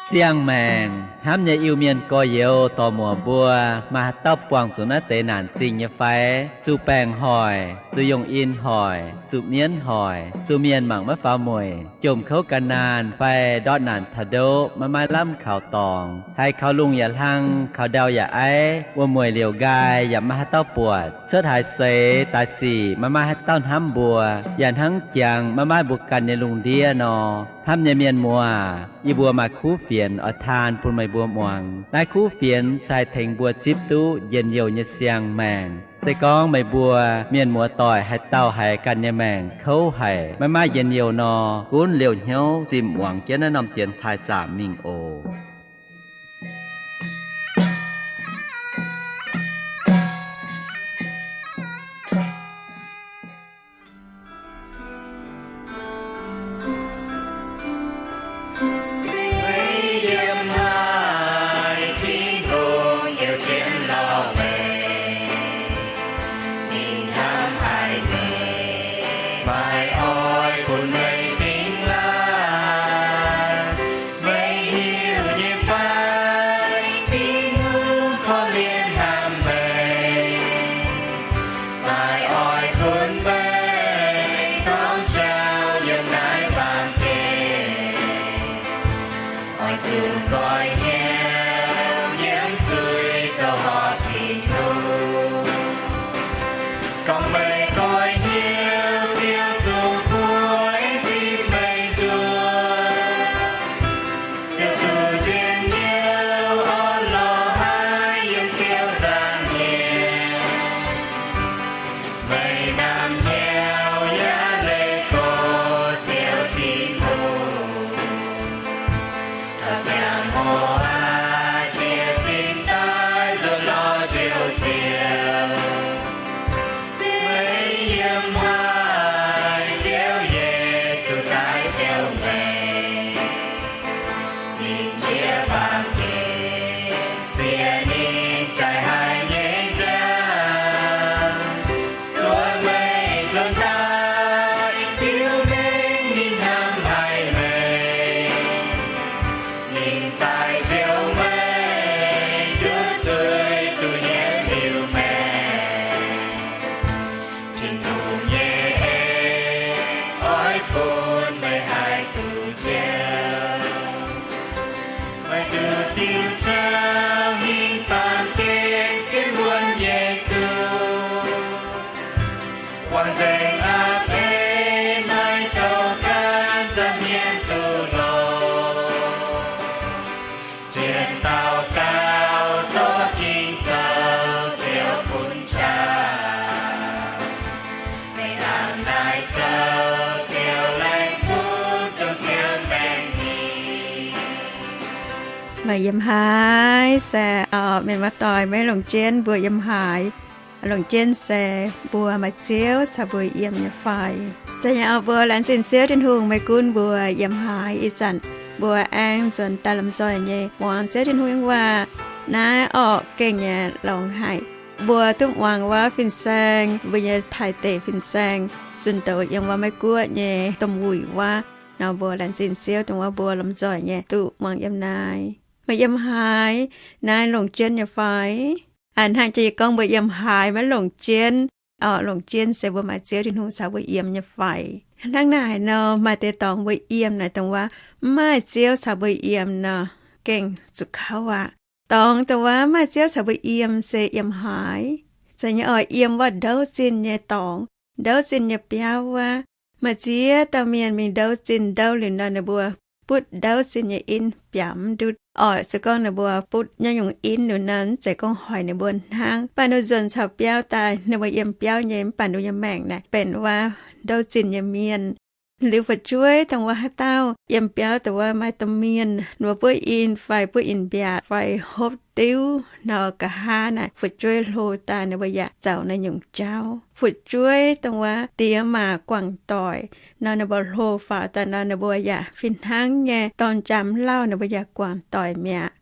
Siang-maengc hnamv nyei Iu-Mienh gorx-youz dorc-muoc mbuo, maaih haaix dauh buangh zuqc naaiv deix naanc zingh nyei fai? Zuqc baengc hoic, zuqc yongh in hoic, zuqc mienv hoic, zuqc mienh mangc maiv faaux mueic, jomc kouv gan naanh fai ndortv naanc taux ndoqv maiv maaih lamh kaux dorngx, haiz kaux lungh yaac hlang, kaux ndau yaac aiv, wuom-mueic liouc nqaai yaac maiv maaih haaix dauh buatc, cuotv haaix seix daaih sic maiv maaih haaix dauh hnamv mbuo, yaac hnangv jangx maiv maaih mbuo ganh nyei lungh ndiev nor. Hnamv nyei mienh muoz, yie mbuo maaih kuv fienx oix taan bun meih mbuo muangx. Naaiv kuv fienx se haih tengx mbuo zipv duqv njien-youh nyei siang-maengc. Se gorngv meih mbuo mienh muoz-doic haaix dauh haiz ganh nyei maengc kouv haic, maiv maaih njien-youh nor, gunv liouh hnyouv zimh muangx jienv naaiv norm dienx taaih zaamc mingh oc. Yiem haic Tin-Hungh heuc jienv lorz meih, ninh hnamv haic meih, maaih oix bun meih dingh laanh. Meih hiuv nyei fai, Tin-Hungh korv-lienh hnamv meih, maaih oix bun meih torngv jauv yiem naaiv baamh gen. Oix zuqc goiv hnyouv nyiemv zuiz zoux horpc Tin-Hungh. Gorngv meih goiv hnyouv, Ziouv zungv bueix zipv meih nzuonx. Ziouv duqv njien-youh orn-lorqc haiv yiem Ziouv nzangc nyei. Meih namx hnyouv yaac leih go Ziouv Tin-Hungh. Caux ziangh hoc aqv jiex sin daaih nzuonx lorz Njoux Ziouv. Meih yiem haic, Ziouv Yesu daaih taux meih. Ninh njiec baamh gen, sienx ninh jaaix haic nyei nziaamv, zuov meih nzuonx daaih, biux mengh ninh hnamv haic meih. Ninh daaih njoux meih, nduov zuiz duqv yietc liuz maengc. Tin-Hungh nyei en oix bun meih haih duqv njoux. Meih duqv diuc jauv hingh baamh gen sienx wuonx Yesu. Wangc nzengc a'beiv maiv douh gaanv nza'hmien duqv longx. Zien daux gaux tov Ging-Sou Ziouv bun qaqv. Meih hnangv naaiv zoux, Ziouv laengz bun zungv ziangh maengc ninh. Meih yiem haaix se, orqc, mienh muoz-doic, maiv longc jienv mbuo yiem haaix, longc jienv se mbuo maaih Ziouv caux mbuo yiem nyei fai. Zeiz nyei orqc, mbuo laengz zingh Ziouv Tin-Hungh, maiv gunv mbuo yiem haaix, ih zanc mbuo aengx nzuonx daaih lomh nzoih nyei muangx Ziouv Tin-Hungh nyei waac. Naaiv orqc gengh nyei longx haic. Mbuo duqv muangx wuov fin-saeng, mbuo nyei Taiv deic fin-saeng, zunh doz yiem wuov Meiv-Guoqv nyei domh wuic wuov nor, mbuo laengz zingh Ziouv dongh wuov mbuo lomh nzoih nyei duqv muangx yiem naaiv. Meih yiem haaix, naaiv longc jienv nyei fai? Aa, hnangv jiex yie gorngv mbuo yiem haaix maiv longc jienv. Orqc, longc jienv se mbuo maaih Ziouv Tin-Hungh caux mbuo yiem nyei fai? Hnangv naaic nor, maaih deix dorngx mbuo yiem naaic dongh wuov mv maaih Ziouv caux mbuo yiem nor, gengh zuqc kouv aqv. Dorngx dongh wuov maaih Ziouv caux mbuo yiem se yiem haaix? Zeiz nyei orqc, yiem wuov ndouv zinh nyei dorngx, ndouv zinh nyei biauv wuov. Maaih ziex dauh mienh mingh ndouv zinh ndouv liuz nor, ninh mbuo butv ndouv zinh nyei in biaux mv ndutv. Orqc, se gorngv ninh mbuo butv nyei nyungc in liuz nor, mv zeiz gorngv hoic ninh mbuo hnangv, mv baac ninh nzuonx caux biauv daaih, ninh mbuo yiem biauv nyei, mv baac ninh mbuo nyei maengc naaic benx wuov ndouv zinh nyei mienh. Liuz fu'jueiv dongh wuov haaix dauh yiem biauv dongh wuov maaih domh mienh, ninh mbuo buov in fai buov in mbiaatc fai hopv diuv nor, nqa'haav naaic fu'jueiv hlo daaih ninh mbuo yaac zoux naaiv nyungc jauv. Fu'jueiv dongh wuov diex maac guangc doic nor, ninh mbuo hlo faaux daaih nor, ninh mbuo yaac fih hnangv nyei dorn-jaa-mv lauh ninh mbuo yaac guangc doic mi'aqv.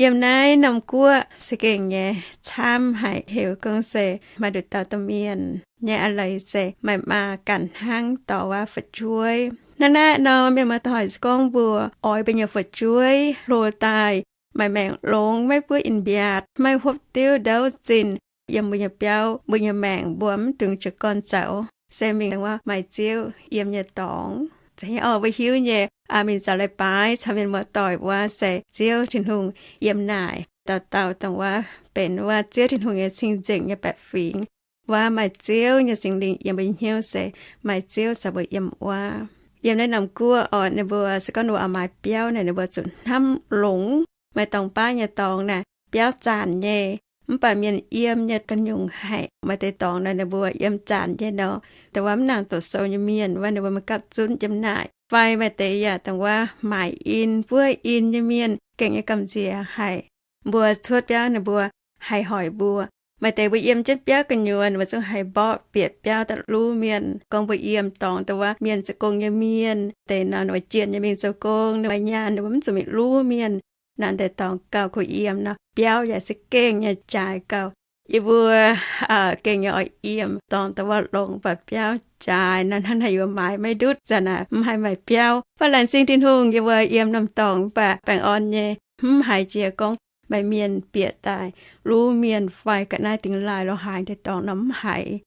Yiem naaiv norm guoqv se gengh nyei camv haic, heuc gorngv se maaih nduqc dauh domh mienh nyei a'leiz se maaih maa ganh hnangv dorh wuov fu'jueiv. Naaiv naaiv nor mienh muoz-doic, se gorngv mbuo oix mbuo nyei fu'jueiv hlo daaih, maaih maengc longx, maiv buov in-mbiaatc, maiv hopv diuv ndouv zinh yiem mbuo nyei biauv, mbuo nyei maengc mbuo mv dungx jiez gorn zoux, se mingh dongh wuov maaih Ziouv yiem nyei dorngx. Zeiz nyei orqc, mbuo hiuv nyei, mingh zaux leiz-baaix caux mienh muoz-doic wuov se Ziouv Tin-Hungh yiem naaic. Dauh dauh dongh wuov benx wuov Ziouv Tin-Hungh nyei cing-nzengc nyei baeqc fingx. Wuov maaih Ziouv nyei Singx Lingh yiem mbuo hnyouv se maaih Ziouv caux mbuo yiem wuov. Yiem naaiv norm guoqv orqc, ninh mbuo se gorngv ninh mbuo oix maaiz biauv naaic, ninh mbuo zuqc hnamv longx. Maaih dorngx baav nyei dorngx naaic, biauv zaanc nyei, mv baac mienh yiem nyei ga'nyungc haic. Maaih deix dorngx naaic ninh mbuo yiem zaanc nyei nor, dongh wuov mv nangc doqc sou nyei mienh wuov, ninh mbuo maiv gapv zunv yiem naaic. Fai maaih deix yaac dongh wuov maaic in, buov in nyei mienh, gengh nyei gamh nziex haic. Mbuo cuotv biauv ninh mbuo haih hoic mbuo. Maaih deix mbuo yiem jienv biauv gu'nyuoz, mbuo zungv haih mborqv bieqc biauv daaih luv mienh. Gorngv mbuo yiem dorngx dongh wuov mienh zoux gong nyei mienh deix nor, ninh mbuo jienh nyei mingh zoux gong, ninh mbuo nyaanh, ninh mbuo mv zuqc mingh luv mienh. Naaiv deix dorngx gauh kuh yiem nor, biauv yaac se gengh nyei jaaix gauh. Yie mbuo gengh nyei oix yiem dorngx dongh wuov longx, mv baac biauv jaaix nor, hnangv naaic yie mbuo maaiz maiv ndutv, zanc naaic mv haih maaic biauv. Mv baac laengz zingh Tin-Hungh, yie mbuo yiem norm dorngx mv baac baengh orn nyei, mv haiz jiex gorngv maaih mienh bieqc daaih luv mienh fai ga'naaiv dingx laaih lorz haaix deix dorngx nor mv haiz.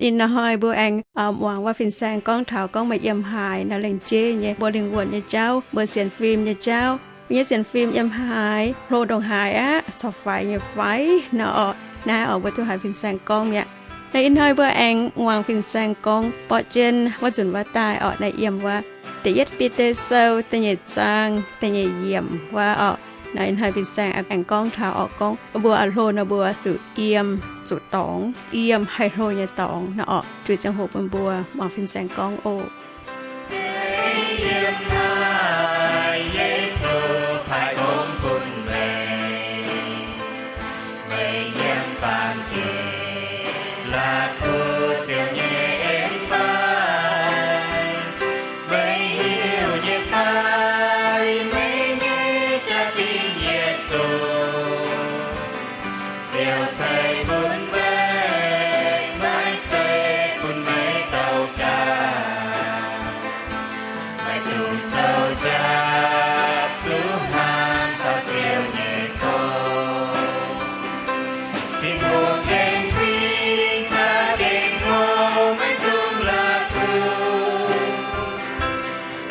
Ih hnoi mbuo aengx muangx wuov fin-saeng gorngv taux gorngv meih yiem haaix nor, lengc jeiv nyei mbuo lingh wuonh nyei jauv, mbuo sienx fim nyei jauv, mbuo nyei sienx fim yiem haaix, hlo ndongc haaix aqv, corc faix nyei fai nor orqc. Naaiv orqc mbuo duqv haiz fin-saeng gorngv mi'aqv. Naaiv ih hnoi mbuo aengx muangx fin-saeng gorngv borqv jienv wuov nzunc wuov daaih orqc, naaiv yiem wuov Da'yietv Bide Sou da'nyeic zaang da'nyeic yiemc wuov orqc. Naaiv ih hnoi fin-saeng aengx gorngv taux orqc, gorngv mbuo oix hlo nor mbuo zuqc yiem, zuqc dorngx, yiem haih hlo nyei dorngx nor orqc. Juiz ziangh hoc bun mbuo muangx fin-saeng gorngv oc. Meih yiem naaic, Yesu paaiv gong bun meih. Meih yiem baamh gen, la'kuqv Ziouv nyei en fai? Meih hiuv nyei fai, meih nyei jaa-dingh yietc zungv Ziouv ceix bun meih, maiv zeiz bun meih douc gaax. Maiv dungx zoux jaav zuqc hnamv taux Ziouv nyei gong. Tin-Hungh laengz zingh caux gengh hlo, maiv dungx la'kuqv.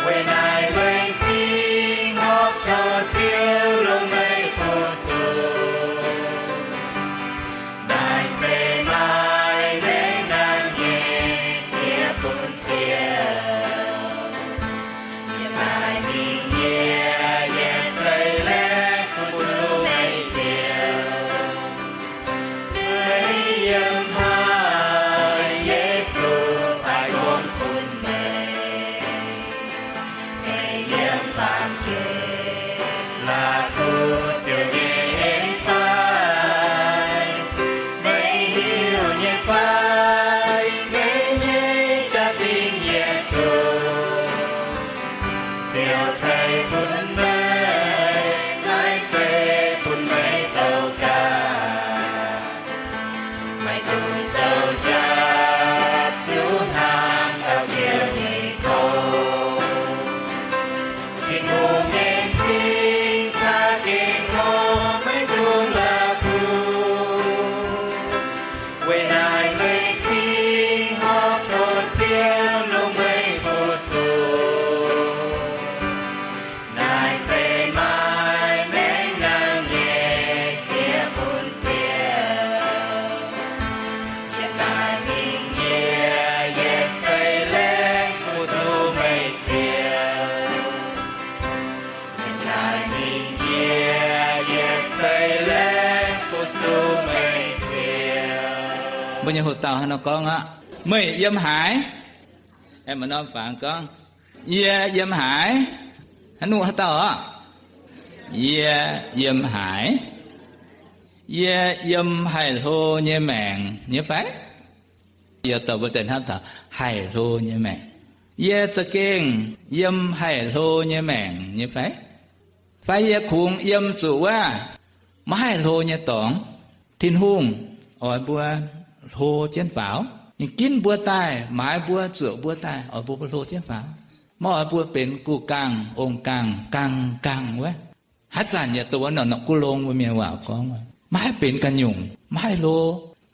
Weic naaiv laengz zingh horpc tov Ziouv longc meih fu-sux. Naaiv se maaih maengc naanc nyei ziex bun Ziouv. Yiem naaiv mingh yie, yie se laengz fu-sux meih Ziouv. Meih yiem haaix, Yesu paaiv gong bun meih. Meih yiem baamh gen, la'kuqv Ziouv nyei en fai? Meih hiuv nyei fai, meih nyei jaa-dingh yietc zungv Ziouv ceix bun meih, maiv zeiz bun meih douc gaax. Maiv dungx zoux jaav zuqc hnamv taux Ziouv nyei gong. Tin-Hungh laengz zingh caux gengh hlo, maiv dungx la'kuqv. Weic naaiv laengz zingh horpc tov Ziouv longc meih fu-sux. Naaiv se maaih maengc naanc nyei ziex bun Ziouv. Yiem naaiv mingh yie, yie se laengz fu-sux meih Ziouv. Yiem naaiv mingh yie, yie se laengz fu-sux meih Ziouv. Mbuo nyei hoc dauh hnangv nor gorngv aqv, meih yiem haaix? Aengx maaih norm fangx gorngv, yie yiem haaix? Haaix nyungc haaix dauh orqc? Yie yiem haaix? Yie yiem haih hlo nyei maengc nyei fai? Yie dorh mbuo daaih hnamv taux haih hlo nyei maengc. Yie za'gengh yiem haih hlo nyei maengc nyei fai? Fai yie kungx yiem zuqc wuov maiv haih hlo nyei dorngx? Tin-Hungh oix mbuo hlo jienv faaux. Ninh ginv mbuo daaih, maaiz mbuo, zuoqc mbuo daaih, oix mbuo hlo jienv faaux. Maiv oix mbuo benx guh gaangh ong gaangh gaangh gaangh wuov. Haaix zanc yaac dongh wuov norqc norqc guv long mbuo mienh waac gorngv, maiv haih benx ganh nyungc, maiv haih hlo.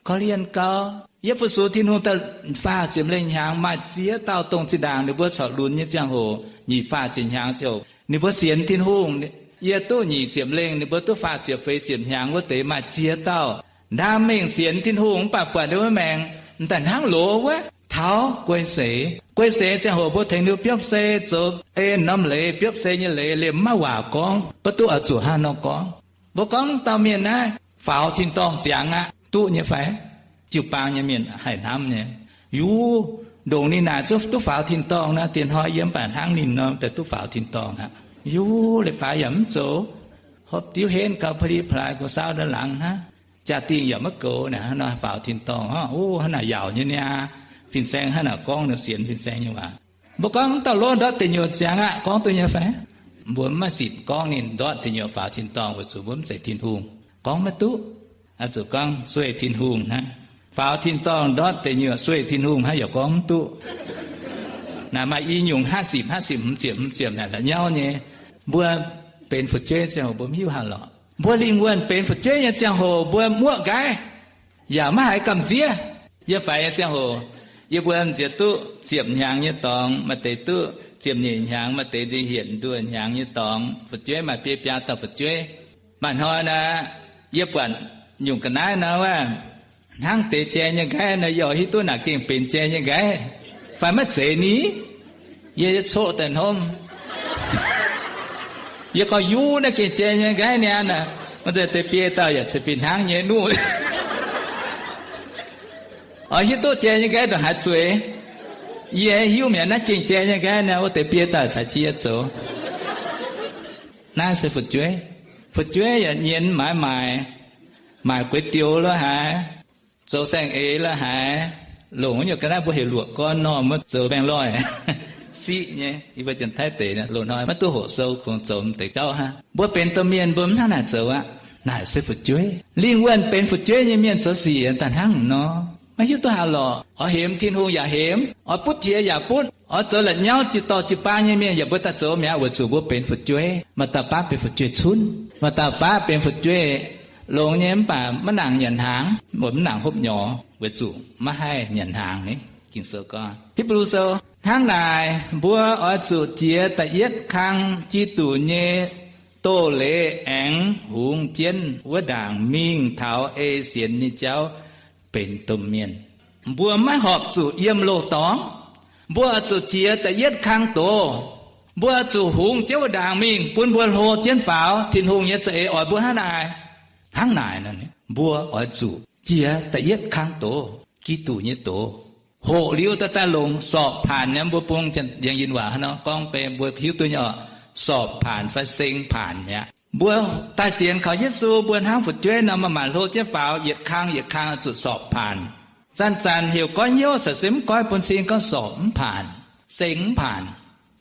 Korv-lienh gau, yie fu-sux Tin-Hungh daaih faah ziepc lengh hnyangx, maaih ziex dauh dongh zinh ndaangc ninh mbuo corc lunx nyei ziangh hoc, nyic faah ziepc hnyangx ziouc ninh mbuo sienx Tin-Hungh. Yie duqv nyic ziepc lengh, ninh mbuo duqv faah ziepc feix ziepc hnyangx wuov deix maaih ziex dauh ndaam mengh sienx Tin-Hungh mv baac buatc ninh wuov maengc m'daaih hnangv loz wuov, taux guei seix. Guei seix ziangh hoc mbuo tengx ninh biopv se zoux en norm leiz, biopv se nyei leiz liemh maiv waac gorngv, maiv duqv oix zuqc hnangv nor gorngv. Mbuo gorngv dauh mienh naaiv faaux tin-dorngh ziangx aqv, duqv nyei fai? Jiu-baang nyei mienh haih hnamv nyei. Yuv, ndongc ninh naaic zungv duqv faaux tin-dorngh naaiv, diex hnoi yie mv baac hnangv ninh nor daaih duqv faaux tin-dorngh aqv. Yuv, leiz-baaix yaac mv zoux, hopv diuv henv gauh pa'li plaaix, gauh saauv ndau laangz hnangv, jaa-dingh yaac maiv goux naaic, hnangv nor faaux tin-dorngh hnangv. O, hnangv naaic yaauc nyei niaa. Fin-saeng hnangv naaic gorngv ninh sienx fin-saeng nyei waac. Mbuo gorngv dauh lov ndortv deic nyuoqc ziangx aqv, gorngv duqv nyei fai? Mbuo maiv maaih sic gorngv ninh ndortv deic nyuoqc faaux tin-dorngh weic zuqc mbuo mv zeiz Tin-Hungh. Gorngv maiv duqv. Oix zuqc gorngv sueih Tin-Hungh hnangv. Faaux tin-dorngh ndortv deic nyuoqc sueih Tin-Hungh hnangv yaac gorngv mv duqv. Naaic maaih i nyungc ห้าสิบ ห้าสิบ hmz ziepc hmz ziepc naaic la'nyauv nyei. Mbuo benx fu'jueiv ziangh hoc mbuo mv hiuv haaix lorqc. Mbuo lingh wuonh benx fu'jueiv nyei ziangh hoc mbuo muoqv nqaiv, yaac maiv haiz gamh nziev. Yiem faix nyei ziangh hoc, yie mbuo nziex duqv ziepc hnyangx nyei dorngx, maaih deix duqv ziepc nyeic hnyangx, maaih deix nziex hietc nduoh hnyangx nyei dorngx. Fu'jueiv maaih biei biaa dauh fu'jueiv. Maaih hnoi naaic, yie buatc nyungc ga'naaiv nor wuov, hnangv deix jai nyei nqaiv nor, yie oix hiuv duqv naaic gengh benx jai nyei nqaiv fai maiv zeiz ni. Yie, yie coqv daaih hnomv. Yie gorngv, Yuv, naaiv gengh jai nyei nqaiv niaa. Maaih deix biei dauh yaac ceix fih hnangv nyei nuqv. Oix hiuv duqv jai nyei nqaiv ndongc haaix zueiz. Yie hiuv mi'aqv, naaiv gengh jai nyei nqaiv niaa. Wuov deix biei dauh caux jienv yie zoux. Naaiv se fu'jueiv. Fu'jueiv yaac nyienz maaiz maaic, maaic gueix dioux lo haaix, zoux saeng-eix lo haaix, longc wuov nyungc ga'naaiv mbuo heuc luoqc gorn nor, mbuo zoux baengh loih, siqv nyei. Yie mbuo Janx-Taiv deix loz-hnoi maiv duqv hoqc sou, kungx zoux m'deix jauv hnangv. Mbuo benx domh mienh mbuo mv hnangv naaic zoux aqv. Naaic se fu'jueiv. Lingh wuonh benx fu'jueiv nyei mienh zoux sic daaih hnangv nor, maiv hiuv duqv haaix lorqc. Oix hemx Tin-Hungh yaac hemx, oix butv qiex yaac butv, oix zoux la'nyauv jiu-dorh jiu-baang nyei mienh yaac mbuo daaih zoux mi'aqv, weic zuqc mbuo benx fu'jueiv. Maaih dauh baav benx fu'jueiv cunv, maaih dauh baav benx fu'jueiv longx nyei mv baac maiv nangc nyanc hnaangx, mv nangc hopv nyorx, weic zuqc maiv haih nyanc hnaangx ni. Ging-Sou gorngv, Hipv^lu Sou, hnangv naaic mbuo oix zuqc jiex da'yietv kang Giduc nyei doz-leiz aengx hungx jienv wuov ndaangc mingh taux ei sienx nyei jauv benx domh mienh. Mbuo maiv horpc zuqc yiem loz-dorngx. Mbuo oix zuqc jiex da'yietv kang doz. Mbuo oix zuqc hungx jienv wuov ndaangc mingh bun mbuo hlo jienv faaux. Tin-Hungh nyei za'eix oix mbuo hnangv naaic. Hnangv naaic, mbuo oix zuqc jiex da'yietv kang doz, Giduc nyei doz. Hoqc liuz daaih daaih longc sorpc paanc nyei. Mbuo bung Yangh Yinh waac hnangv nor gorngv beiv mbuo hiuv duqv nyei oc. Sorpc paanc fai seng paanc mi'aqv. Mbuo daaih sienx kaux Yesu, mbuo hnangv fu'jueiv nor, maaih maaic hlo jienv faaux, yietc kang yietc kang oix zuqc sorpc paanc. Zanc-zanc heuc goiv hnyouv, se mv goiv bun cing gorngv sorpc mv paanc, seng mv paanc.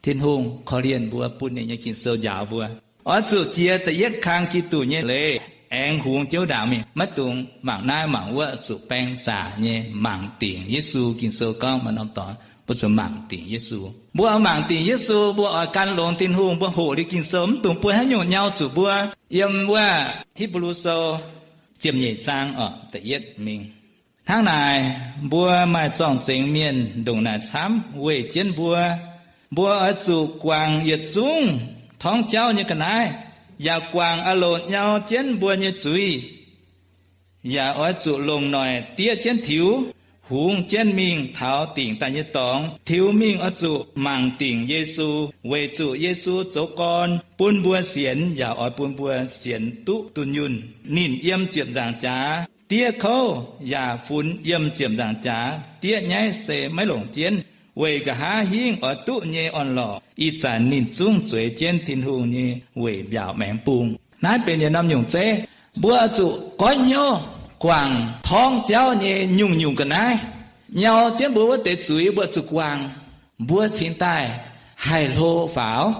Tin-Hungh korv-lienh mbuo, bun ninh nyei Ging-Sou njaaux mbuo. Oix zuqc jiex da'yietv kang Giduc nyei leiz aengx hungx jienv wuov ndaangc mingh. Maiv dungx mangc naaiv mangc wuov, zuqc baeng zaqc nyei mangc dingc Yesu. Ging-Sou gorngv maaih norm dorngx mbuo zuqc mangc dingc Yesu. Mbuo oix mangc dingc Yesu, mbuo oix gan longx Tin-Hungh, mbuo hoqc liuz Ging-Sou, mv dungx bun haaix nyungc nyau zuqc mbuo. Yiem wuov Hipv^lu Sou ziepc nyeic zaang oc, da'yietv mingh. Hnangv naaic, mbuo maaih zorng-zengx mienh ndongc naaic camv weih jienv mbuo. Mbuo oix zuqc guangc yietc zungv torngv jauv nyei ga'naaiv, yaac guangc aah loc nyau jienv mbuo nyei zuiz. Yaac oix zuqc longc noic diev jienv tiux, hungx jienv mingh taux dingc daaih nyei dorngx. Tiux mingh oix zuqc mangc dingc Yesu, weic zuqc Yesu zoux gorn bun mbuo sienx, yaac oix bun mbuo sienx duqv dunh yunh. Ninh yiem ziepc nzaangc jaax, diev kouv yaac funx yiem ziepc nzaangc jaax. Diev nyaiv se maiv longc jienv, weic nqa'haav hingv oix duqv nyei orn-lorqc. Ih zanc ninh zungv zueiz jienv Tin-Hungh nyei weic mbiaauc maengx bung. Naaiv benx yietc norm nyungc zeiv. Mbuo oix zuqc goiv hnyouv guangc torngv jauv nyei nyungc-nyungc ga'naaiv. Nyau jienv mbuo wuov deix zuiz mbuo zuqc guangc, mbuo cingx daaih haih hlo faaux.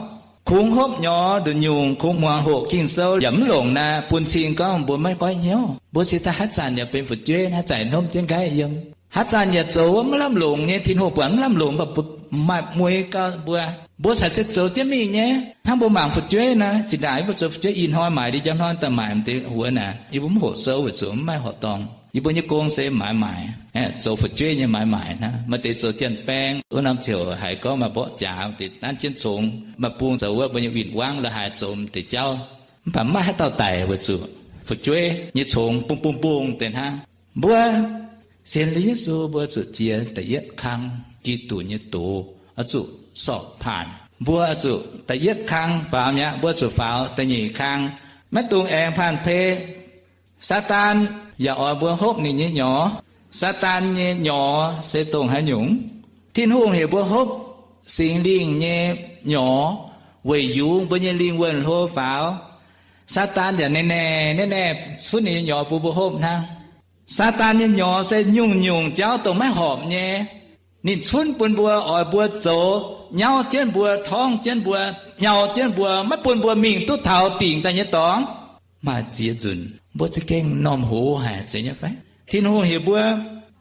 Kungx hopv nyorx nduqc nyungc, kungx muangx hoqc Ging-Sou yaac mv longc naaic, bun cing gorngv mbuo maiv goiv hnyouv. Mbuo cingx daaih haaix zanc yaac benx fu'jueiv, haaix zanc hnomv jienv nqaiv yiem. Haaix zanc yaac zoux wuov maiv lamh longc nyei, Tin-Hungh buatc maiv lamh longc, mv baac maaih mueiz gau mbuo. Mbuo caux se zoux jienv mingh nyei. Hnangv mbuo mangc fu'jueiv naaic, zinh ndaangc yie mbuo zoux fu'jueiv ih hnoi maaic, ndie njang hnoi daaih maaic m'deix huox naaic, yie mbuo mv hoqc sou weic zuqc mv maaih horqc dorngh. Yie mbuo nyei gong se maaiz maaic, zoux fu'jueiv nyei maaiz maaic hnangv. Maaih deix zoux janx-baeng, wuov norm ziouc haiz gorngv maaih mborqv jaax, deix nanv jienv congx, maaih bung zoux wuov mbuo nyei win-wangv la'haaix zoux m'deix jauv. Mv baac mv maaih haaix dauh daic weic zuqc fu'jueiv nyei congx bung bung bung deix hnangv. Mbuo sienx liuz Yesu mbuo zuqc jiex da'yietv kang, Giduc nyei doz oix zuqc sorc paanc. Mbuo oix zuqc da'yietv kang faaux mi'aqv, mbuo zuqc faaux da'nyeic kang. Maiv dungx aengx paanh pei. Saadaan yaac oix mbuo hopv ninh nyei nyorx. Saadaan nyei nyorx se dongh haaix nyungc? Tin-Hungh heuc mbuo hopv Singx Lingh nyei nyorx weic yungz mbuo nyei lingh wuonh hlo faaux. Saadaan yaac naaiv naaiv naaiv naaiv cunv ninh nyei nyorx bun mbuo hopv hnangv. Saadaan nyei nyorx se nyungc-nyungc jauv dongh maiv horpc nyei. Ninh cunv bun mbuo, oix mbuo zoux, nyauv jienv mbuo, torngv jienv mbuo, nyau jienv mbuo, maiv bun mbuo mingh duqv taux dingc daaih nyei dorngx. Maaih ziex nzunc mbuo za'gengh m'normh hoz haic, zeiz nyei fai? Tin-Hungh heuc mbuo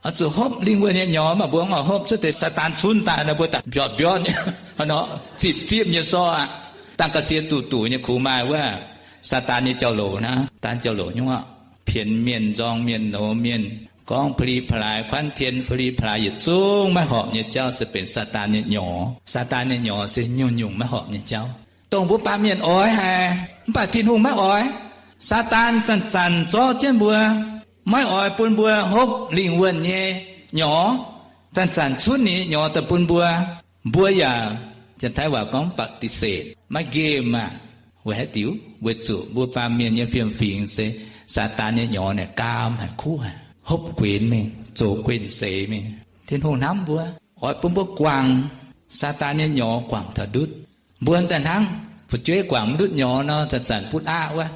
oix zuqc hopv lingh wuonh nyei nyorx, mv baac mbuo mv oix hopv, cuotv deix Saadaan cunv daaih nor, mbuo daaih mbiormh mbiormh nyei, nor, zipv zipv nyei sorv aqv. Dangh ga'sie duqv duqv nyei kungx maaih wuov Saadaan nyei jauv-louc hnangv, daan jauv-louc nyungc aqv. Pienx mienh, nzorng mienh, noz mienh, gorngv pa'li pa'laaix, kuanv tien pa'li pa'laaix, yietc zungv maiv horpc nyei jauv se benx Saadaan nyei nyorx. Saadaan nyei nyorx se nyungc-nyungc maiv horpc nyei jauv, dongh mbuo baamh mienh oix haic, mv baac Tin-Hungh maiv oix. Saadaan zanc-zanc zorqv jienv mbuo, maiv oix bun mbuo hopv lingh wuonh nyei nyorx, zanc-zanc cunv ninh nyei nyorx daaih bun mbuo. Mbuo yaac, Janx-Taiv waac gorngv ปฏิเสธ, maiv nqemh aqv. Weic haaix diuc? Weic zuqc mbuo baamh mienh nyei fiem-fingx se Saadaan nyei nyorx naaic gaam haic, kuv haic, hopv guenx mingh, zoux guenx seix mingh. Tin-Hungh hnamv mbuo, oix bun mbuo guangc Saadaan nyei nyorx guangc taux ndutv. Mbuo daaih hnangv fu'jueiv guangc mv ndutv nyorx nor, zanc-zanc butv aqv wuov.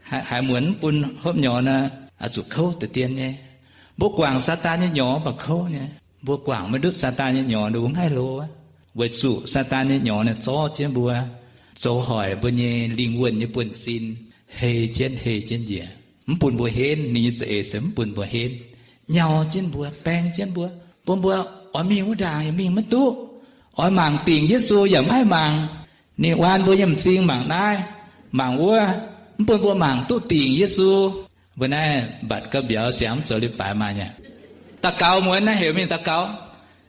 Haiz muonz mv bun hopv nyorx nor, oix zuqc kouv deix dien nyei. Mbuo guangc Saadaan nyei nyorx mv baac kouv nyei. Mbuo guangc maiv ndutv Saadaan nyei nyorx, mbuo mv haih hlo aqv. Weic zuqc Saadaan nyei nyorx naaic zorv jienv mbuo, zoux hoic mbuo nyei lingh wuonh nyei buonv-sin, hei jienv hei jienv njiec, mv bun mbuo henv. Ninh nyei za'eix se mv bun mbuo henv, nyau jienv mbuo, baeng jienv mbuo, bun mbuo oix mingh wuov ndaangc yaac mingh maiv duqv, oix mangc dingc Yesu yaac maiv haih mangc. Ninh waan mbuo yiem m'zing mangc naaiv, mangc wuov, mv bun mbuo mangc duqv dingc Yesu. Mbuo naaiv mbatc gau mbiauz siangx mv zoux leiz-baaix maaih nyei. Daux gaux muonz naaiv heuc mingh daux gaux,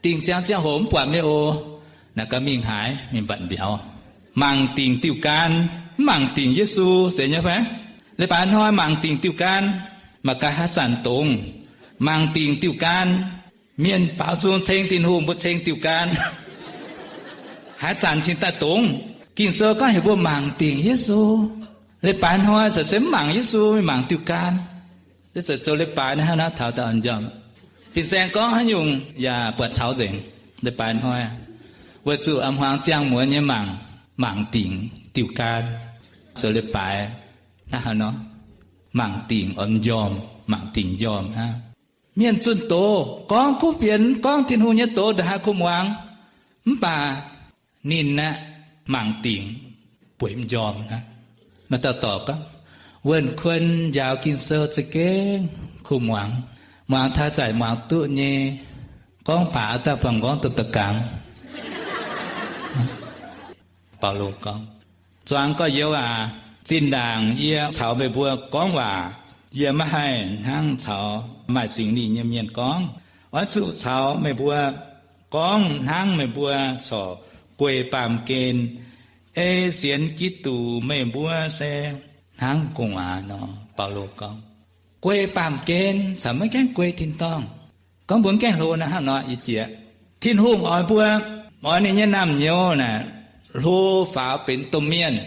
dingh ziangx ziangh hoc mv buatc mingh oc. Naaic gaax mingh haaix, mingh mbatc mbiauz. Mangc dingc diuh gan, mv mangc dingc Yesu, zeiz nyei fai? Leiz-baaix hnoi mangc dingc diuh gan, mangc gaax haaix zanc dongz. Mangc dingc diuh gan, mienh baaux nzung ceng Tin-Hungh, mbuo ceng diuh gan. Haaix zanc cingx daaih dongz? Ging-Sou gorngv heuc mbuo mangc dingc Yesu. Leiz-baaix hnoi caux se mv mangc Yesu, mingh mangc diuh gan. Zoux leiz-baaix naaiv hnangv naaiv taux daaih njormh. Fin-saeng gorngv haaix nyungc yaac buatc caux nzengc. Leiz-baaix hnoi, weic zuqc a'hmuangx ziangh muonz nyei mangc, mangc dingc diuh gan. Zoux leiz-baaix naaiv haaix nor, mangc dingc oix njormh, mangc dingc njormh hnangv. Mienh zunh doz gorngv kuv fienx, gorngv Tin-Hungh nyei doz ndongc haaix kuv muangx, mv baac ninh aeqv, mangc dingc bueix m'njormh hnangv. Maaih dauh dorc gorngv, Wuonh Kuon njaaux Ging-Sou za'gengh kuv muangx, muangx taux zaic muangx duqv nyei, gorngv baac daaih buangh nqorngv domh da'gangx. Baulo gorngv, Zuangx gorx-youz aac, zinh ndaangc yie caux meih mbuo gorngv waac, yie maiv haih hnangv caux maaih Singx Lingh nyei mienh gorngv. Oix zuqc caux meih mbuo gorngv hnangv meih mbuo corc guei baamh gen ei sienx Giduc meih mbuo se hnangv gu'nguaaz nor. Baulo gorngv, guei baamh gen caux maiv gaengh guei tin-dorngh. Gorngv mbuo mv gaengh hlo naaiv hnangv nor, yie jiex, Tin-Hungh oix mbuo, oix ninh nyei naamh nyouz naaic hlo faaux benx domh mienh.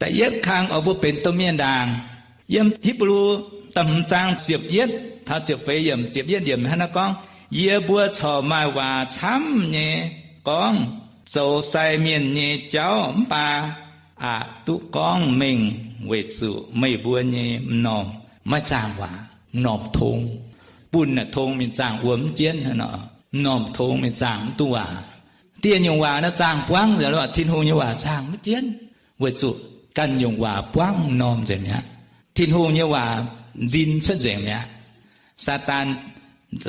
Da'yietv kang oix mbuo benx domh mienh ndaangc. Yiem Hipv^lu da'hmz zaang ziepc yietv taux ziepc feix yiemc, ziepc yietv yiemc hnangv naaiv gorngv, Yie mbuo corc maaih waac camv nyei gorngv zoux sai mienh nyei jauv mv baac aqc duqv gorngv mengh weic zuqc meih mbuo nyei m'normh maiv zaangh waac, m'normh tong. Bunh naaic tong mingh zaangh wuom mv jienv, m'normh tong mingh zaangh mv duqv waac. Dieh nyungc waac naaiv zaangh buangv nzengc, Tin-Hungh nyei waac zaangh mv jienv, weic zuqc ganh nyungc waac buangv m'normh nzengc mi'aqv. Tin-Hungh nyei waac nzin cuotv nzengc mi'aqv. Saadaan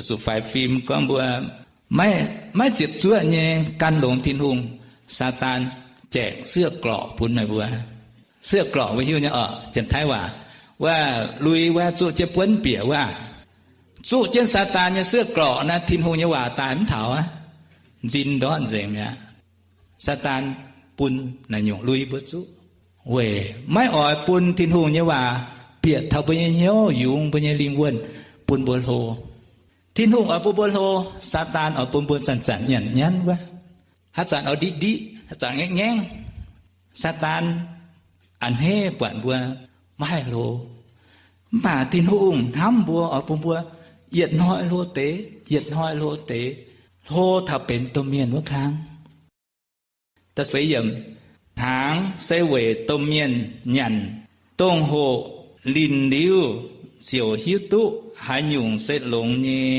zuqc faix fim gorngv mbuo maiv ziepc zuoqv nyei gan longx Tin-Hungh, Saadaan jaeqc เสื้อเกราะ bun meih mbuo. เสื้อเกราะ mbuo hiuv nyei oc, Janx-Taiv waac, wuov lui wuov zuqv jienv buonv bieqc wuov, zuqv jienv Saadaan nyei เสื้อเกราะ naaiv, Tin-Hungh nyei waac daaih mv taux aqv, nzin ndortv nzengc mi'aqv. Saadaan bun naaiv nyungc lui mbuo zuqv weic maiv oix bun Tin-Hungh nyei waac bieqc taux mbuo nyei hnyouv, yungz mbuo nyei lingh wuonh, bun mbuo hlo. Tin-Hungh oix bun mbuo hlo, Saadaan oix bun mbuo zanc-zanc nyanc nyanv wuov, haaix zanc oix ndiqv ndiqv, haaix zanc ngaengv ngaengv. Saadaan a'hneiv buatc mbuo maiv haih hlo. Mv baac Tin-Hungh hnamv mbuo oix bun mbuo yietc hnoi hlo deix, yietc hnoi hlo deix, hlo taux benx domh mienh wuov kang. Hnaangx se weic domh mienh nyanc, dongh hoqc linh liuz ziouc hiuv duqv haaix nyungc se longx nyei,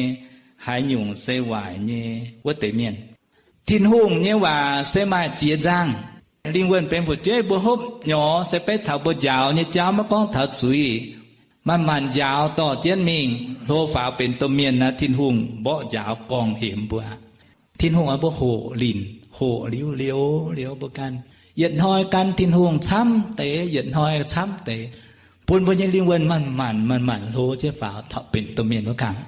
haaix nyungc se waaic nyei wuov deix mienh. Tin-Hungh nyei waac se maaih ziex nzangh. Lingh wuonh benx fu'jueiv mbuo hopv nyorx se beiv taux mbuo njaaux nyei jauv, maiv gorngv taux zuiz. Manc-manc njaaux dorh jienv mingh hlo faaux benx domh mienh naaiv, Tin-Hungh mborqv njaaux gorngv-hemx mbuo. Tin-Hungh oix mbuo hoqc linh, hoqc liuz liouv liouv mbuo ganh, yietc hnoi gan Tin-Hungh camv deix, yietc hnoi camv deix, bun mbuo nyei lingh wuonh manc-manc manc-manc hlo jienv faaux taux benx domh mienh wuov kang.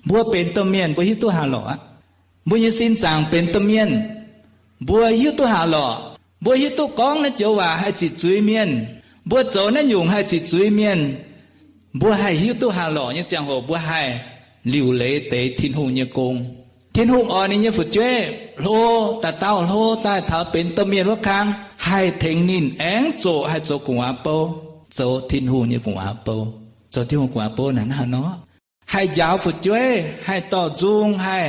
Mbuo benx domh mienh mbuo hiuv duqv haaix lorqc aqv? Mbuo nyei sin zaangc benx domh mienh, mbuo hiuv duqv haaix lorqc? Mbuo hiuv duqv gorngv naaiv joux waac haih ziqc zuiz mienh, mbuo zoux naaiv nyungc haih ziqc zuiz mienh. Mbuo haih hiuv duqv haaix lorqc nyei ziangh hoc mbuo haih liuc leiz deix Tin-Hungh nyei gong. Tin-Hungh oix ninh nyei fu'jueiv hlo, dauh dauh hlo daaih taux benx domh mienh wuov kang, haih tengx ninh aengx zoqc, haih zoux gu'nguaaz bou, zoux Tin-Hungh nyei gu'nguaaz bou. Zoux Tin-Hungh gu'nguaaz bou naaic hnangv haaix nor? Haih njaaux fu'jueiv, haih dorh nzung, haih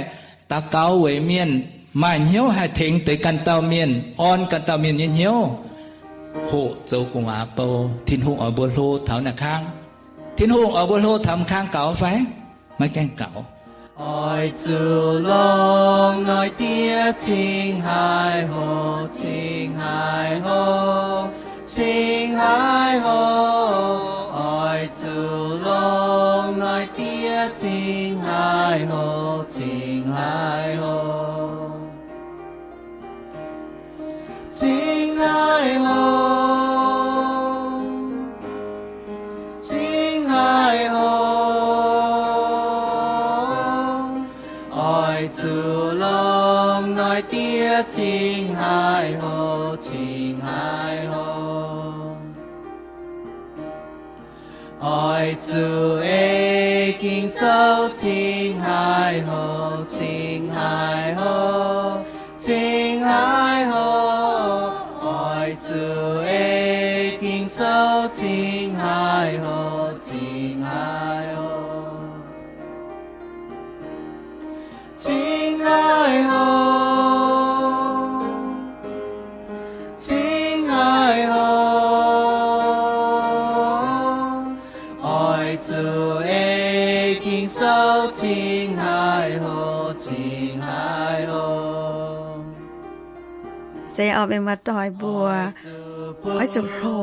daux gaux weic mienh, maaih hnyouv haih tengx deix ganh dauh mienh, orn ganh dauh mienh nyei hnyouv, hoqc zoux gu'nguaaz bou. Tin-Hungh oix mbuo hlo taux naaiv kang. Tin-Hungh oix mbuo hlo taux m'kang gaux fai? Maiv gaengh gaux. Oix zuqc longc noic diev cingx haic hoc, cingx haic hoc, cingx haic hoc. Oix zuqc longc noic diev cingx haic hoc, cingx haic hoc, cingx haic hoc, cingx haic hoc. Oix zuqc longc noic diev cingx haic hoc, cingx haic hoc. Oix zuqc ei Ging-Sou cingx haic hoc, cingx haic hoc, cingx haic hoc. Oix zuqc ei Ging-Sou cingx haic hoc, cingx haic hoc, cingx haic hoc, cingx haic hoc. Oix zuqc ei Ging-Sou cingx haic hoc, cingx haic hoc. Se oix mienh muoz-doic mbuo oix zuqc hlo.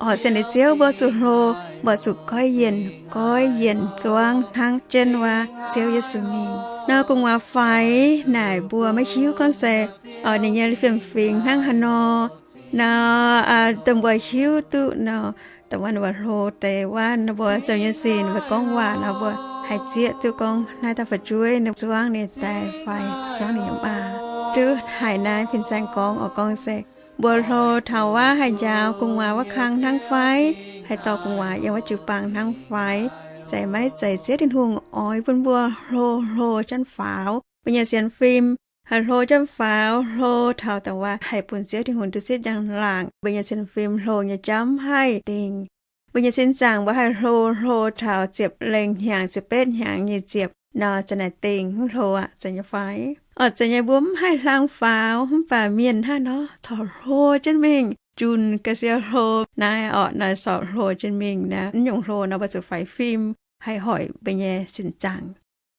Oix sienx liuz Ziouv mbuo zuqc hlo, mbuo zuqc goiv yienc, goiv yienc zuangv hnangv jienv wuov Ziouv Yesu mingh. Nor gu'nguaaz faix naaic mbuo maiv hiuv gorngv se ninh nyei fiem-fingx hnangv haaix nor. Nor dongh mbuo hiuv duqv nor, dongh wuov ninh mbuo hlo deix wuov, ninh mbuo zoux nyei sin, ninh mbuo gorngv waac nor, mbuo haih zieqv duqv gorngv naaiv dauh fu'jueiv ninh zuangv ninh daaih fai zuangv ninh yaac maah. Duqv haiz naaiv fin-saeng gorngv oix gorngv se mbuo hlo taux wuov haih njaaux gu'nguaaz wuov kang hnangv fai, haih dorh gu'nguaaz yiem wuov jiu-baang hnangv fai, se maiv zeiz Ziouv Tin-Hungh oix bun mbuo hlo hlo janv faaux. Mbuo nyei sienx fim haih hlo janv faaux, hlo taux dongh wuov haih bun Ziouv Tin-Hungh duqv zipv njang-laangc. Mbuo nyei sienx fim hlo nyei jauv mv haih dingh. Mbuo nyei sin zaangc mbuo haih hlo, hlo taux ziepc lengh hnyangx, ziepc betv hnyangx nyei ziepc nor, zanc naaic dingh mv hlo aqv, zeiz nyei fai? Orqc, zeiz nyei, mbuo mv haih hlang faaux, mv baac mienh hnangv nor corc hlo jienv mingh. Junc ga'sie hlo naaiv orqc, naaiv corc hlo jienv mingh naaiv. Mv nyungc hlo nor mbuo zuqc faix fim, haih hoic mbuo nyei sin zaangc.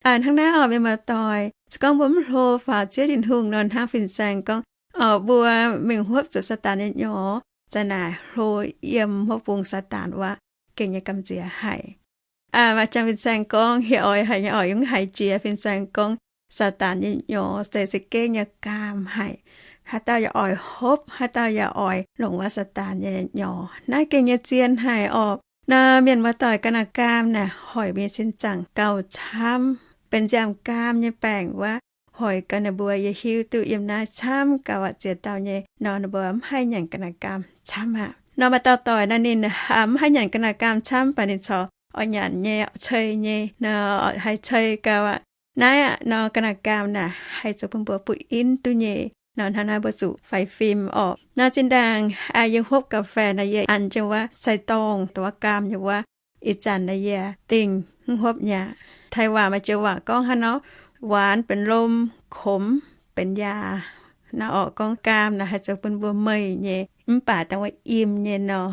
Hnangv naaiv orqc, mienh muoz-doic, se gorngv mbuo mv hlo faaux Ziouv Tin-Hungh nor, hnangv fin-saeng gorngv, orqc, mbuo mingh huopv zuqc Saadaan nyei nyorx, zanc naaic hlo yiem huv bung Saadaan wuov, gengh nyei gamh nziex haic. Maaih jangx fin-saeng gorngv, hieh oix haiz nyei oix yungz haiz jiex. Fin-saeng gorngv, Saadaan nyei nyorx se za'gengh nyei gaam haic. Haaix dauh yaac oix hopv, haaix dauh yaac oix longc waac Saadaan nyei nyorx. Naaiv gengh nyei zien haic orqc. Nor mienh muoz-doic, ga'naaiv gaam naaic hoic mbuo nyei sin zaangc gauh camv, benx nziaamv-gaam nyei baengc wuov, hoic gaax ninh mbuo yaac hiuv duqv yiem naaiv camv gauh aqc ziex dauh nyei nor, ninh mbuo mv haih nyanc ga'naaiv gaam camv aqv. Nor maaih dauh doic naaiv ninh mv haih nyanc ga'naaiv gaam camv, baac ninh corc oix nyanc nyei, cei nyei nor, haih cei gauh aqv. Naaiv aqv, nor ga'naaiv gaam naaic haih zoux bun mbuo butv in duqv nyei. Nor hnangv naaiv mbuo zuqc faix fim orqc. Nor zinh ndaangc yie hopv ga'fei naaic, yie an jienv wuov sai-dorngh dongh wuov gaam nyei wuov. Ih zanc naaic yie dingh mv hopv nyei aqv. Taiv waac maaih joux waac gorngv hnangv nor, หวานเป็นลม ขมเป็นยา nor orqc. Gorngv gaam naaic haih zoux bun mbuo meih nyei, mv baac dongh wuov im nyei nor,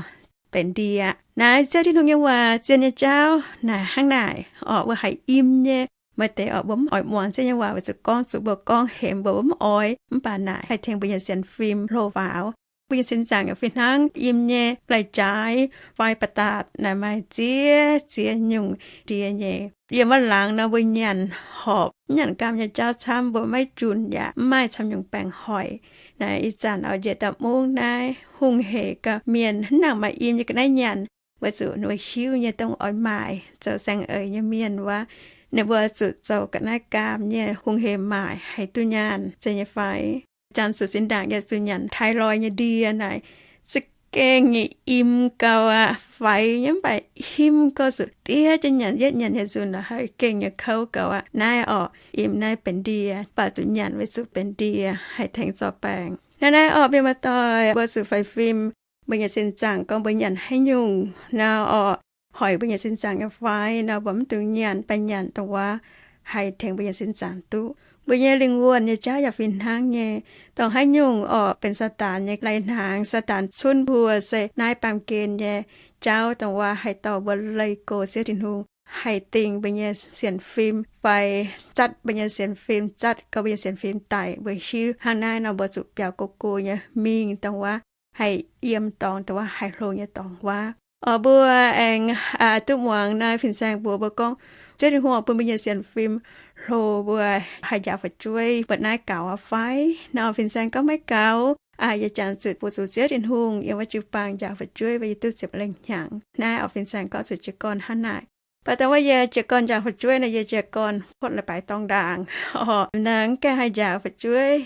benx ndie. Naaiv Ziouv Tin-Hungh nyei waac, zien nyei jauv naaic hnangv naaic orqc. Mbuo haiz im nyei, maaih deix orqc mbuo mv oix muangx Ziouv nyei waac weic zuqc gorngv zuqc mbuo gorngv hemx mbuo, mbuo mv oix. Mv baac naaic haih tengx mbuo nyei sienx fim hlo faaux. Mbuo nyei sin zaangc yaac fih hnangv im nyei. Lai-jaaix fai ba'datc naaic maaih ziex ziex nyungc ndie nyei. Yiem wuov laangz nor mbuo nyanc horpc, mv nyanc gaam nyei jauv camv, mbuo maiv junc yaac mv maaih camv nyungc baengc hoic. Naaiv ih zanc oix njiec daaih mungv naaiv hungh hec gauh mienh mv nangc maaih im nyei ga'naaiv nyanc, weic zuqc ninh mbuo hiuv nyei dongh oix maaic zoux saeng-eix nyei mienh wuov, ninh mbuo zuqc zoux ga'naaiv gaam nyei hungh hec maaic haih duqv nyaanh, zeiz nyei fai? Jangx zuqc sin ndaangc yie zuqc nyanc tai loi nyei ndie naaic, za'gengh nyei im gauh aqv. Faix nyei mv baac him gauh zuqc diev jienv nyanc. Yietv nyanc nyei nzunc naaic haih gengh nyei kouv gauh aqv. Naaiv orqc, im naaiv benx ndie, baac zuqc nyanc weic zuqc benx ndie haih tengx zorc baengc. Naaiv naaiv orqc, mienh muoz-doic, mbuo zuqc faix fim mbuo nyei sin zaangc gorngv mbuo nyanc haaix nyungc nor orqc, hoic mbuo nyei sin zaangc nyei fai nor, mbuo mv dungx nyanc, baac nyanc dongh wuov haih tengx mbuo nyei sin zaangc duqv. Mbuo nyei lingh wuonh nyei jauv yaac fih hnangv nyei. Dongh haaix nyungc orqc benx Saadaan nyei lai-hnaangx, Saadaan cunv mbuo se naaiv baamh gen nyei jauv dongh wuov haih dorh mbuo leih go Ziouv Tin-Hungh, haih dingh mbuo nyei sienx fim fai zatv mbuo nyei sienx fim, zatv gauh mbuo nyei sienx fim daic. Mbuo hiuv hnangv naaiv nor, mbuo zuqc biaux go go nyei mingh dongh wuov haih yiem dorngx, dongh wuov haih hlo nyei dorngx wuov. Orqc, mbuo aengx duqv muangx naaiv fin-saeng mbuox mbuo gorngv, Ziouv Tin-Hungh bun mbuo nyei sienx fim hlo mbuo haih njaaux fu'jueiv, mbuo naaiv gaux aqv fai? Nor fin-saeng gorngv, maiv gaux. Yie jangx zuqc mbuo zuqc Ziouv Tin-Hungh yiem wuov jiu-baang njaaux fu'jueiv, mbuo yie duqv ziepc lengh hnyangx. Naaiv orqc, fin-saeng gorngv zuqc jiez gorn hnangv naaic. Baac dongh wuov yie jiez gorn njaaux fu'jueiv naaic, yie jiez gorn puotv leiz-baaix dorngh ndaangc orqc, mv gaengh haih njaaux fu'jueiv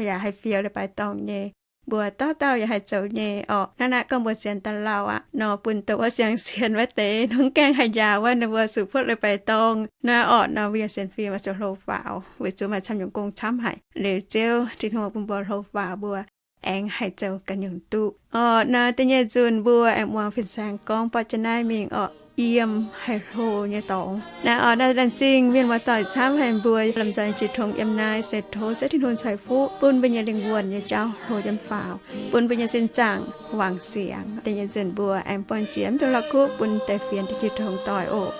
yaac haih fioux leiz-baaix dorngh nyei. Mbuo dauh dauh yaac haih zoux nyei orqc. Hnangv naaiv gorngv mbuo sienx daaih lauh aqv nor, bun dongh wuov siang-sienx wuov deix mv gaengh haih njaaux wuov, ninh mbuo zuqc puotv leiz-baaix dorngh naaiv orqc. Nor mbuo nyei sienx fim oix zuqc hlo faaux, weic zuqc maaih camv nyungc gong camv haic. Liuz Ziouv Tin-Hungh bun mbuo hlo faaux, mbuo aengx haih zoux ganh nyungc duqv orqc. Nor da'nyeic nzunc mbuo aengx muangx fin-saeng gorngv borqv jienv naaiv mingh orqc, yiem haih hlo nyei dorngx. Naaiv orqc, naaiv laengz zingh mienh muoz-doic camv haic mbuo lomh nzoih jiex tongx yiem naaiv, se tov Ziouv Tin-Hungh ceix fuqv bun mbuo nyei lingh wuonh nyei jauv hlo jienv faaux, bun mbuo nyei sin zaangc wangc siangx. Da'nyeic nzunc mbuo aengx buangh jiex mv duqv la'kuqv bun deix fienx jiex tongx doic oc.